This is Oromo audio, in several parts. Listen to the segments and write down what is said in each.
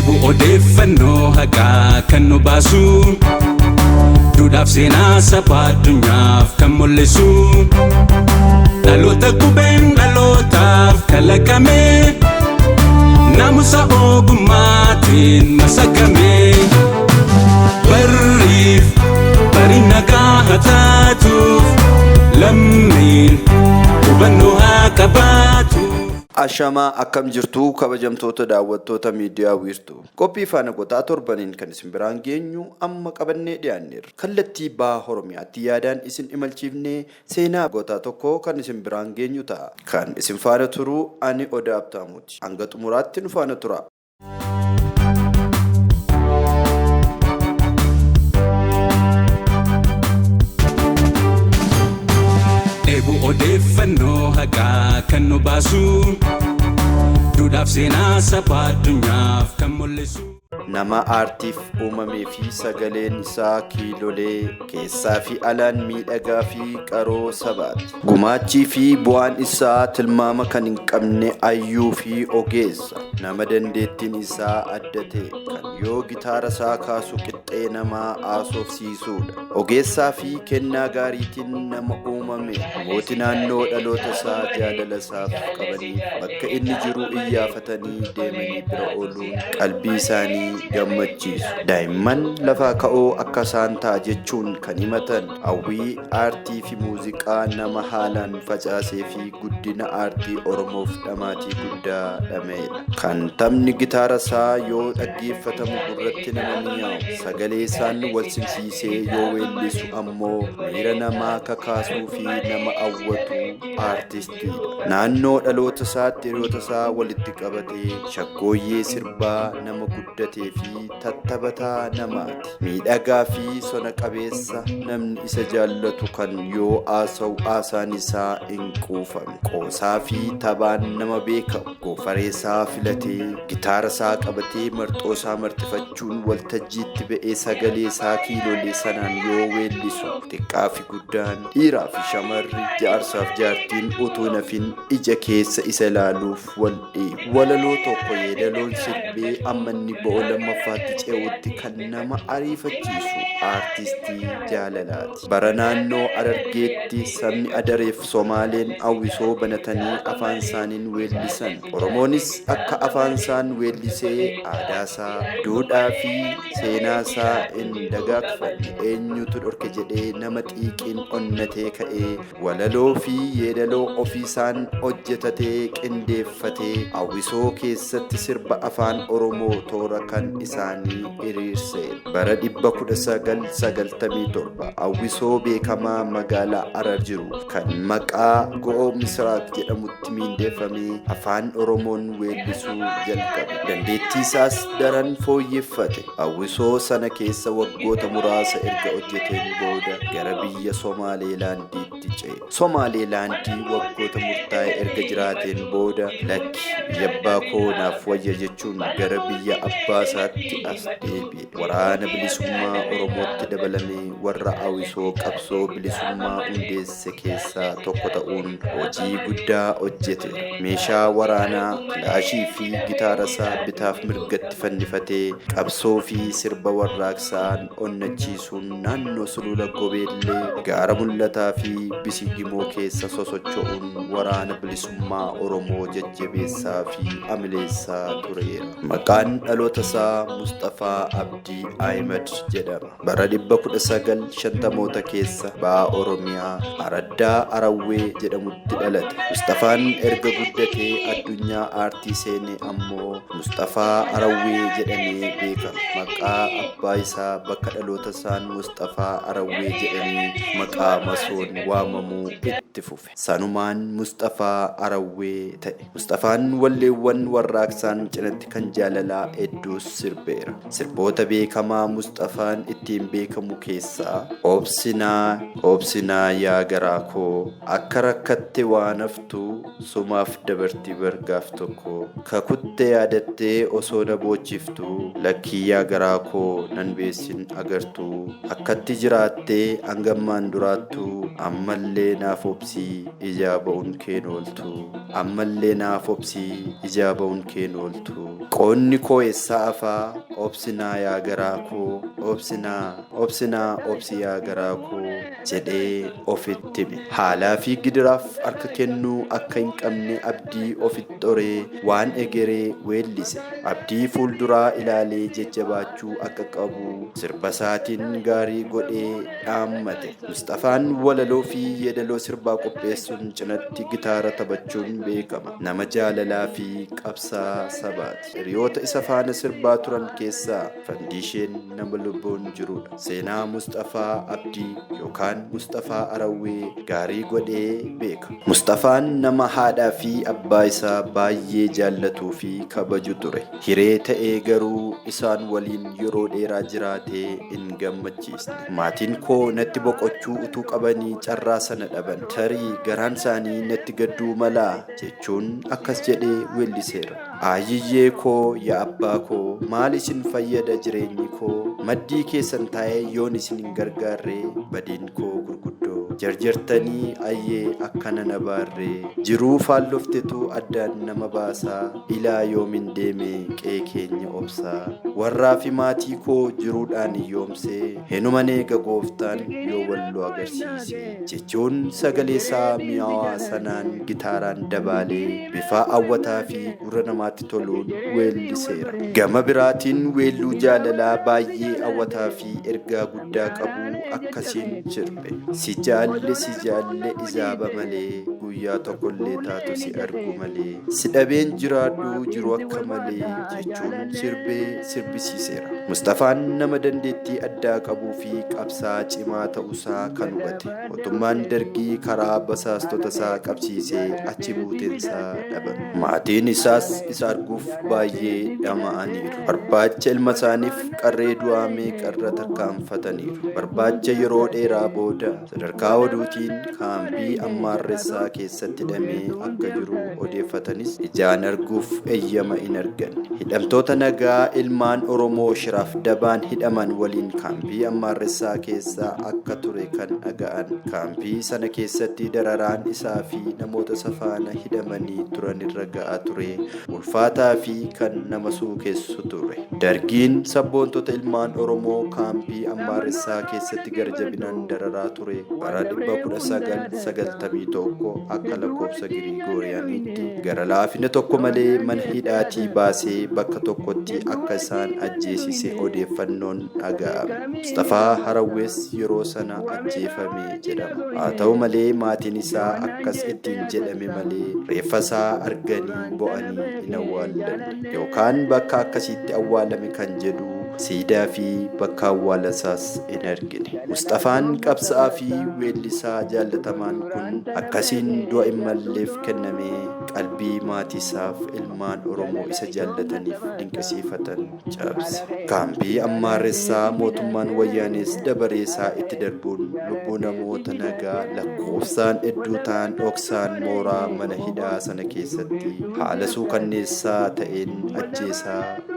Dheebuu odeeffannoo haqaa kan nu baasu, duudhaaf seenaa saba addunyaaf kan mul'isu, dhaloota qubeen dhalootaaf kalaqame, naamusa ogummaatiin masakame, barriif bari nagaa haa taatuuf, lammiin hubannoo haa qabaatu. Ashamaa, akkam jirtu kabajamtoota daawwattoota miidiyaa Wiirtuu? Qophii Faana Gotaa torbaniin kan isin biraan geenyu amma qabannee dhiyaanneerra. Kallattii Baha Oromiyaatti yaadaan isin imalchiifnee seenaa gotaa tokko kan isin biraan geenyu ta'a. Kan isin faana turu ani Odaa Abtaamuuti. Hanga xumuraatti nu faana tura. Dheebuu odeeffannoo haqaa kan nu baasu, duudhaaf seenaa saba addunyaaf kan mul'isu. Nama aartiif uumamee fi sagaleen isaa kiilolee keessaa fi alaan miidhagaa fi qaroo sabaati. Gumaachii fi bu'aan isaa tilmaama kan hin qabne hayyuu fi ogeessa. Nama dandeettiin isaa adda ta'e kan yoo gitaara isaa kaasu qixxee namaa haasofsiisuudha. Ogeessaa fi kennaa gaariitiin nama uumame. Namooti naannoo dhaloota isaa jaalala isaaf qabaniif bakka inni jiru iyyaafatanii deemanii bira ooluun qalbii isaanii gammachiisu. Daa'imman lafaa ka'oo akka isaan ta'a jechuun kan himatan hawwii aartii fi muuziqaa nama haalaan facaasee fi guddina aartii Oromoof dhamaatii guddaa dhama'edha. Kan taphni gitaara isaa yoo dhaggeeffatamu gurratti nama mi'aawu, sagalee isaan wal simsiisee yoo weellisu ammoo miira namaa kakaasuu fi nama hawwatu aartistiidha. Naannoo dhaloota isaatti hiriyoota isaa walitti qabatee shaggooyyee sirbaa nama guddatee fi tattaphataa namaati. Miidhagaa fi sona qabeessa namni isa jaallatu kan yoo haasa'u haasaan isaa hin quufamne. Qoosaa fi taphaan nama beekamu. Goofaree isaa filatee, gitaara isaa qabatee, marxoo isaa marxifachuun waltajjiitti ba'ee sagalee isaa kiilolee sanaan yoo weellisu xiqqaa fi guddaan, dhiiraa fi shamarri, jaarsaaf jaartiin utuu hin hafin ija keessa isa ilaaluuf wal dhiibu. Walaloo tokko yeedaloon sirbee amma inni bo'oo lammaffaatti ce'utti kan nama ariifachiisu aartistii jaalalaati. Bara naannoo Harargeetti sabni Adareef Somaaleen hawwisoo banatanii afaan isaaniin weellisan. Oromoonis akka afaan isaan weellisee aadaasaa, duudhaa fi seenaasaa hin dagaagfanne eenyutu dhorke jedhee nama xiiqiin onnatee ka'ee walaloo fi yeedaloo ofiisaan hojjetatee qindeeffatee hawwisoo keessatti sirba afaan Oromoo toora kan isaanii hiriirse. Bara 1997 hawwisoo beekamaa magaalaa Harar jiru kan maqaa Go'oo Misiraak jedhamutti miindeeffamee afaan Oromoon weellisuu jalqabe. Dandeettii isaas daran fooyyeffate. Hawwisoo sana keessa waggoota muraasa erga hojjeteen booda gara biyya Somaaleelaandiitti ce'e. Somaaleelaandii waggoota murtaa'e erga jiraateen booda lakki, biyya abbaa koo naaf wayya jechuun gara biyya abbaa isaatti as deebi'e. Waraana Bilisummaa Oromootti dabalamee warra hawwisoo qabsoo bilisummaa hundeesse keessaa tokko ta'uun hojii guddaa hojjeteera. Meeshaa waraanaa kilaashii fi gitaara isaa bitaaf mirgatti fannifatee qabsoo fi sirba warraaqsaan onnachiisuun naannoo Sulula Gobeellee, Gaara Mul'ataa fi Bisigimoo keessa sosocho'uun waraana bilisummaa Oromoo jajjabeessaa fi amileessaa tureera. Maqaan dhaloota isaa Musxafaa Abdii Ahimad jedhama. Bara 1950moota keessa Baha Oromiyaa Araddaa Arawwee jedhamutti dhalate. Musxafaan erga guddatee addunyaa aartii seene ammoo Musxafaa Arawwee jedhamee beekama. Maqaa abbaa isaa bakka dhaloota isaan Musxafaa Arawwee jedhanii maqaa masoon waamamuu itti fufe. Sanumaan Musxafaa Arawwee ta'e. Musxafaan walleewwan warraaqsaan cinatti kan jaalalaa hedduus sirbeera. Sirboota beekamaa Musxafaan ittiin beekamu keessaa Obsinaa, Obsinaa yaa garaa koo, akka rakkatte waan haftu, sumaaf dabarti bargaaf tokko, kakutte yaadattee osoo na boochiftu, lakkii yaa garaa koo nan beessin agartuu, akkatti jiraattee hangammaan duraattu, ammallee naaf obsii ijaa ba'uun keen ooltu, ammallee naaf obsii ijaa ba'uun keen ooltu, qoonni koo eessaa hafe. Musxafaa obsinaa yaa garaa koo, obsinaa, obsinaa, obsi yaa garaa koo jedhee ofitti hime. Haalaa fi gidiraaf harka kennuu akka hin qabne abdii ofitti horee waan egeree weellise. Abdii fuulduraa ilaalee jajjabaachuu akka qabu sirba isaatiin gaarii godhee dhaammate. Musxafaan walaloo fi yeedaloo sirbaa qopheessuun cinatti gitaara taphachuun beekama. Nama jaalalaa fi qabsaa sabaati. Hiriyoota isa faana sirbaa turan keessaa Fandiisheen nama lubbuun jirudha. Seenaa Musxafaa Abdii yookaan Musxafaa Arawwee gaarii godhee beeka. Musxafaan nama haadhaa fi abbaa isaa baay'ee jaallatuu fi kabaju ture. Hiree ta'ee garuu isaan waliin yeroo dheeraa jiraatee hin gammachiisne. Maatiin koo natti boqochuu utuu qabanii carraa sana dhaban. Tarii garaan isaanii natti gadduu malaa jechuun akkas jedhee weelliseera. Aayyiyyee koo yaa abbaa koo maal isin fayyada jireenyi koo maddii keessan taa'ee yoon isin hin gargaarre badiin koo gurguddoo jarjartanii ayyee akkana na baarree jiruu faalloftetu addaan nama baasaa ilaa yoomin deeme qe'ee keenya obsaa warraa fi maatii koo jiruudhaan hiyyoomsee hinuman eega gooftaan yoo walloo agarsiise jechuun sagalee isaa mi'aawaa sanaan gitaaraan dabaalee bifaa hawwataa fi gurra namaatti toluun weelliseera. Gama biraatiin weelluu jaalalaa baay'ee hawwataa fi ergaa guddaa qabu akkasiin sirbe. Si jaalle si jaalle izaaba malee guyyaa tokkollee taatu si argu malee si dhabeen jiraadhu jiru akka malee jechuun sirbee sirbisiiseera. Musxafaan nama dandeettii addaa qabuu fi qabsaa cimaa ta'uusaa kan hubate. Mootummaan Dargii karaa basaastota isaa qabsiisee achi buuteensaa dhabame. Maatiin isaas isa arguuf baay'ee dhama'aniiru. Barbaacha ilma isaaniif qarree du'aa meeqarra tarkaanfataniiru. Barbaacha yeroo dheeraa booda sadarkaa oduutiin kaampii Ammaarressaa keessatti hidhamee akka jiru odeeffatanis ijaan arguuf eeyyama hin arganne. Hidhamtoota nagaa ilmaan Oromoo shiraaf dabaan hidhaman waliin kaampii Ammaarressaa keessa akka ture kan dhaga'an. Kaampii sana keessatti dararaan isaa fi namoota isa faana hidhamanii turanirra ga'aa ture ulfaataa fi kan nama suukeessu ture. Dargiin sabboontota ilmaan Oromoo kaampii Ammaarressaa keessatti gara jabinaan dararaa ture bara 1991 akka lakkoofsa Girigooriyaaniitti gara laafina tokko malee mana hidhaatii baasee bakka tokkotti akka isaan ajjeesise odeeffannoon dhaga'ame. Musxafaa Harawwees yeroo sana ajjeefame jedhama. Haa ta'u malee maatiin isaa akkas ittiin jedhame malee reeffa isaa arganii bo'anii hin awwaallanne yookaan bakka akkasiitti awwaalame kan jedhu siidaa fi bakka awwaalasaas hin argine. Musxafaan qabsa'aa fi weellisaa jaallatamaan kun akkasiin du'a hin malleef kennamee qalbii maatii isaaf ilmaan Oromoo isa jaallataniif dinqisiifatan cabse. Kaampii Ammaarressaa mootummaan Wayyaanees dabaree isaa itti darbuun lubbuu namoota nagaa lakkoofsaan hedduu ta'an dhoksaan mooraa mana hidhaa sana keessatti haala suukanneessaa ta'een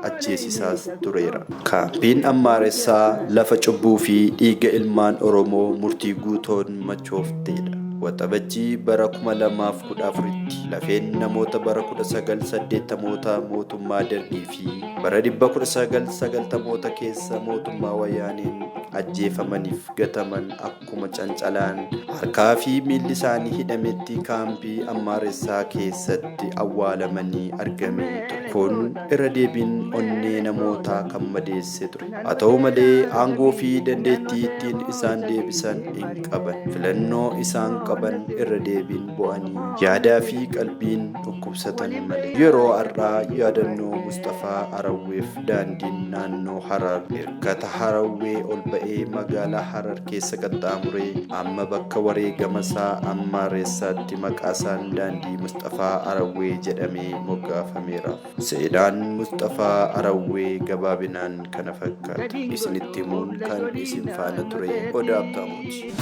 ajjeesisaas tureera. Kaampiin Ammaarressaa lafa cubbuu fi dhiiga ilmaan Oromoo murtii guutoon machoofteedha. Waxabajjii bara 2014tti lafeen namoota bara 1980moota mootummaa Dargii fi bara 1990moota keessa mootummaa Wayyaaneen ajjeefamaniif gataman akkuma cancalaan harkaa fi miilli isaanii hidhametti kaampii Ammaarressaa keessatti awwaalamanii argame ture. Kun irra deebiin onnee namootaa kan madeesse ture. Haa ta'u malee aangoo fi dandeettii ittiin isaan deebisan hin qaban. Filannoo isaan qaban irra deebiin bo'anii yaadaa fi qalbiin dhukkubsatan malee. Yeroo har'aa yaadannoo Musxafaa Harawweef daandiin naannoo Harar hirkata Harawwee ol ba'ee magaalaa Harar keessa qaxxaamuree amma bakka wareegamasaa Ammaaressaatti maqaasaan daandii Musxafaa Harawwee jedhamee moggaafameera. Seenaan Musxafaa Harawwee gabaabinaan kana fakkaata. Isinitti himuun kan isin faana ture Odaa Abtaamuuti.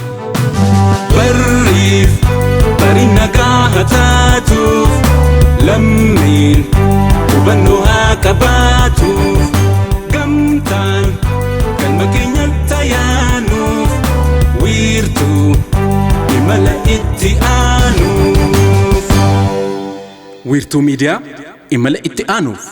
Barriif bari nagaa haa taatuuf lammiin hubannoo haa qabaatuuf gamtaan galma keenya tayaanuuf wiirtuu imala itti aanuuf. Wiirtuu miidiyaa imala itti aanuuf.